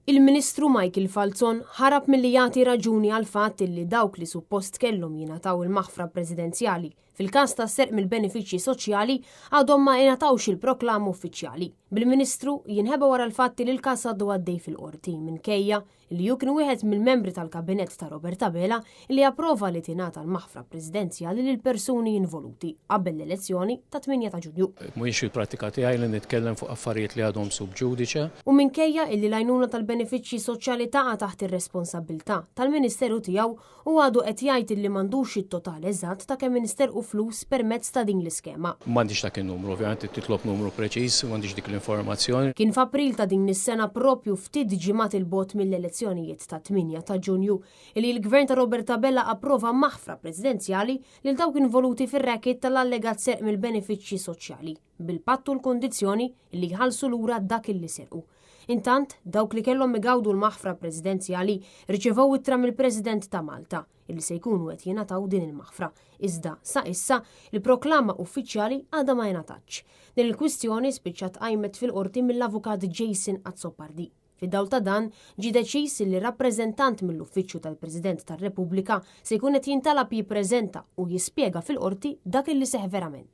Il-Ministru Michael Falzon ħarab milli jagħti raġuni għall-fatt illi dawk li suppost kellhom jingħataw il-maħfra presidenzjali fil-każ ta' serq mill-benefiċċji soċjali għadhom ma ingħatawx il-proklam uffiċjali. Bil-Ministru jinħeba wara l-fatt li l-każ għadu għaddej fil-qorti minkejja li hu kien wieħed mill-membri tal-kabinett ta' Robert Abela li approva li tingħata l-maħfra presidenzjali lil persuni involuti qabel l-elezzjoni ta' 8 ta' Ġunju. Mhuwiex il-prattika tiegħi li nitkellem fuq affarijiet li għadhom sub judice. U minkejja illi l-għajnuna tal-benefiċċji soċjali taqa' taħt ir-responsabbiltà tal-Ministeru tiegħu, hu għadu qed jgħid illi m'għandux it-total eżatt ta' kemm insterqu flus permezz ta' din l-iskema. M'għandix dak in-numru, ovvjament trid titlob numru preċiż, m'għandix dik l-informazzjoni. Kien f'April ta' din is-sena proprju ftit ġimgħat 'il bogħod mill-elezzjonijiet tat-8 ta' Ġunju illi l-Gvern ta' Robert Abela approva maħfra presidenzjali lil dawk involuti fir-racket tal-allegat serq mill-benefiċċji soċjali, bil-patt u l-kundizzjoni illi jħallsu lura dak illi serqu. Intant, dawk li kellhom igawdu l-maħfra presidenzjali rċevew ittra mill-President ta' Malta illi se jkunu qed jingħataw din il-maħfra. Iżda sa issa il-proklama uffiċjali għadha ma ingħatatx. Din il-kwistjoni spiċċat qajmet fil-qorti mill-avukat Jason Azzopardi. Fid-dawl ta' dan, ġie deċiż li rappreżentant mill-Uffiċċju tal-President tar-Repubblika se jkun qed jintalab jippreżenta u jispjega fil-qorti dak illi seħħ verament.